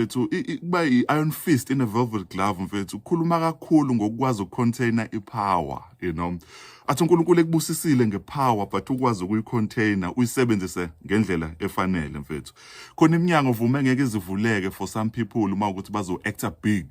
Mfethu, kuba i-iron fist in a velvet glove, mfethu, ukhuluma kakhulu ngokukwazi ukucontaina i-power. Athi uNkulunkulu ekubusisile ngepower, but ukwazi ukuyicontaina, uyisebenzise ngendlela efanele, mfethu. Khona iminyango vume ngeke izivuleke for some people uma ukuthi bazo acta big.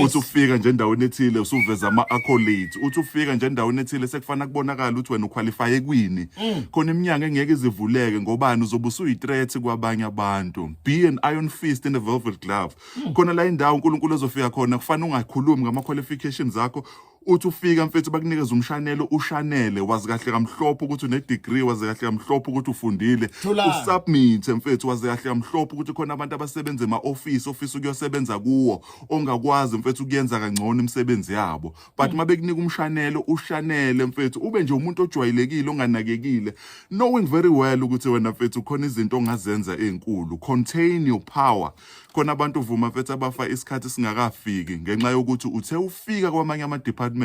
Uthi ufika nje endaweni ethile, usuveza ama accolades. Uthi ufika nje endaweni ethile, sekufana kubonakala ukuthi wena uqualify kwini. Khona iminyango engeke izivuleke ngobani uzobe usuyi-threat kwabanye abantu. Be an iron fist in a velvet glove. Khona la indawo uNkulunkulu ezofika khona, kufanele ungakhulumi ngama qualifications akho. Uthi ufika, mfethu, bakunikeza umshanelo, ushanele. Wazi kahle kamhlophe ukuthi une degree, wazi kahle kamhlophe ukuthi ufundile. Thulani. Usubmit, mfethu. Wazi kahle kamhlophe ukuthi khona abantu abasebenza ema office office ukuyosebenza kuwo, ongakwazi, mfethu, ukuyenza kangcono imisebenzi yabo, but uma bekunika umshanelo, ushanele, mfethu, ube nje umuntu ojwayelekile onganakekile, knowing very well ukuthi wena, mfethu, khona izinto ongazenza ezinkulu. Contain your power. Khona abantu vuma, mfethu, abafa isikhathi singakafiki ngenxa yokuthi uthe ufika kwamanye ama-department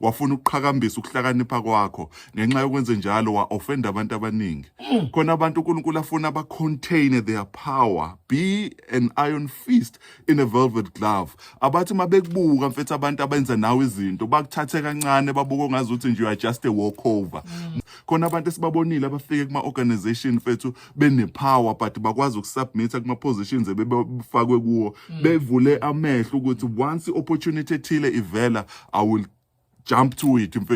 wafuna ukuqhakambisa ukuhlakanipha kwakho. Ngenxa yokwenze njalo, wa-offend abantu abaningi. Khona abantu uNkulunkulu afuna ba-contain their power. Be an iron fist in a velvet glove. Abathi uma bekubuka, mfethu, abantu abenza nawe izinto bakuthathe kancane, babuke ongazuthi nje you are just a walkover. Khona abantu esibabonile abafike kuma-organization, mfethu, bene-power, but bakwazi ukusubmitha kuma-positions ebebafakwe kuwo, bevule amehlo ukuthi once i-opportunity ethile ivela, I will jump to it, mfethu.